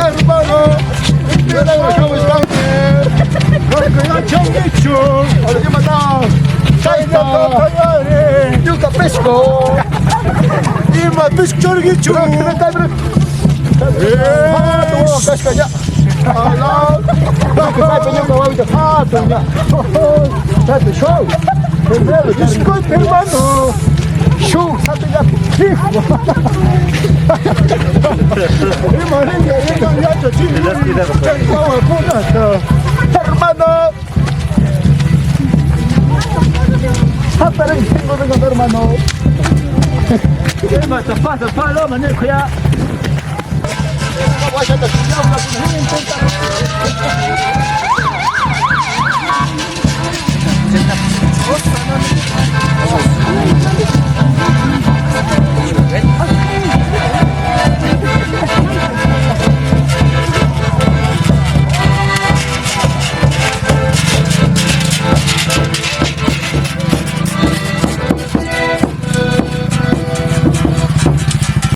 Hermano, Ñuka pesco. Ima pishku churkichu. Disculpe, hermano. Ima ringa ringa yachachini. Chay wawakunata. Hermano. Hermano.